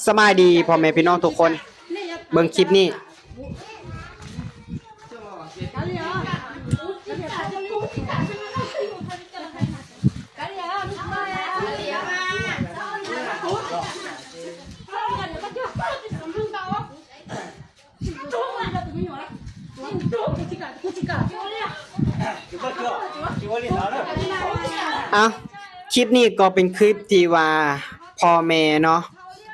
ສະບາຍດີພໍ່ແມ່ພີ່ນ້ອງທຸກຄົນ ເບິ່ງຄລິບນີ້. ເອົ້າ ຄລິບນີ້ກໍເປັນຄລິບທີ່ວ່າພໍ່ແມ່ເນາະ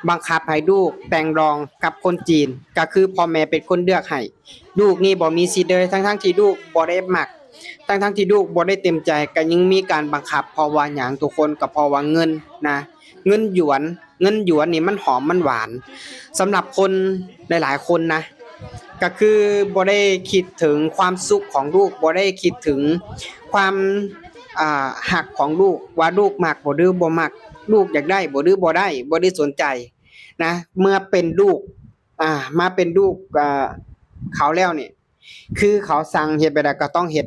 ບັງຄັບໃຫ້ລູກແຕ່ງດອງກັບຄົນຈີນ ກໍຄືພໍ່ແມ່ເປັນຄົນເລືອກໃຫ້ ລູກນີ້ບໍ່ມີສິດເລີຍ ທັງໆທີ່ລູກບໍ່ໄດ້ມັກ ທັງໆທີ່ລູກບໍ່ໄດ້ເຕັມໃຈ ກໍຍັງມີການບັງຄັບ. ເພາະວ່າຫຍັງທຸກຄົນ? ກໍເພາະວ່າເງິນນະ ເງິນຢວນ ເງິນຢວນນີ້ມັນຫອມມັນຫວານ ສຳລັບຄົນຫຼາຍໆຄົນນະ ກໍຄືບໍ່ໄດ້ຄິດເຖິງຄວາມສຸກຂອງລູກ ບໍ່ໄດ້ຄິດເຖິງຄວາມ ອ່າ ຮັກຂອງລູກ ວ່າລູກມັກບໍ່ ຫຼື ບໍ່ມັກ ລູກຢາກໄດ້ບໍ່ ຫຼື ບໍ່ໄດ້ ບໍ່ໄດ້ສົນໃຈນະ. ເມື່ອເປັນລູກ ອ່າ ມາເປັນລູກ ອ່າ ເຂົາແລ້ວນີ້ ຄືເຂົາສັ່ງເຮັດແບບໃດກໍຕ້ອງເຮັດ.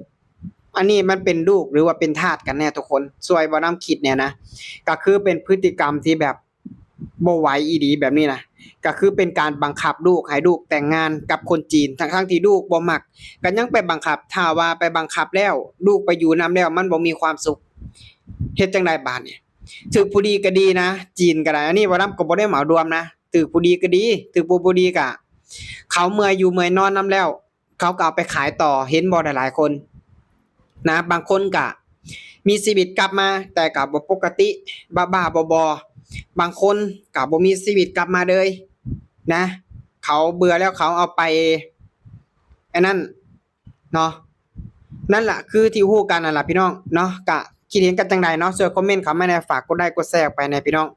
ອັນນີ້ມັນເປັນລູກ ຫຼືວ່າເປັນທາດກັນແນ່ທຸກຄົນ? ຊ່ວຍບໍ່ນຳຄິດແນ່ນະ. ກໍຄືເປັນພຶດຕິກຳທີ່ແບບບໍ່ໄຫວອີ່ຫຼີແບບນີ້ນະ. ກໍຄືເປັນການບັງຄັບລູກໃຫ້ລູກແຕ່ງງານກັບຄົນຈີນ ທັງໆທີ່ລູກບໍ່ມັກ ກໍຍັງໄປບັງຄັບ. ຖ້າວ່າໄປບັງຄັບແລ້ວ ລູກໄປຢູ່ນຳແລ້ວ ມັນບໍ່ມີຄວາມສຸກ ເຮັດຈັ່ງໃດບາດນີ້? ຖືກຜູ້ດີກໍດີນະ ຈີນກໍໄດ້. ອັນນີ້ບໍ່ນຳກໍບໍ່ໄດ້ເໝົາລວມນະ ຖືກຜູ້ດີກໍດີ ຖືກຜູ້ບໍ່ດີກໍ ເຂົາເມື່ອຍຢູ່ເມື່ອຍນອນນຳແລ້ວ ເຂົາກໍເອົາໄປຂາຍຕໍ່. ເຫັນບໍ່ ຫຼາຍໆຄົນນະ ບາງຄົນກະມີຊີວິດກັບມາ ແຕ່ກະບໍ່ປົກກະຕິ ບ້າໆ ບໍໆ. ບາງຄົນກະບໍ່ມີຊີວິດກັບມາເລີຍນະ ເຂົາເບື່ອແລ້ວ ເຂົາເອົາໄປອັນນັ້ນເນາະ. ນັ້ນລະ ຄືທີ່ຮູ້ກັນນັ້ນລະພີ່ນ້ອງເນາະ. ກະຄິດເຫັນກັນຈັ່ງໃດເນາະ? ຊ່ວຍຄອມເມັນເຂົ້າມາແດ່ ຝາກກົດໄລກົດແຊອອກໄປແດ່ພີ່ນ້ອງ.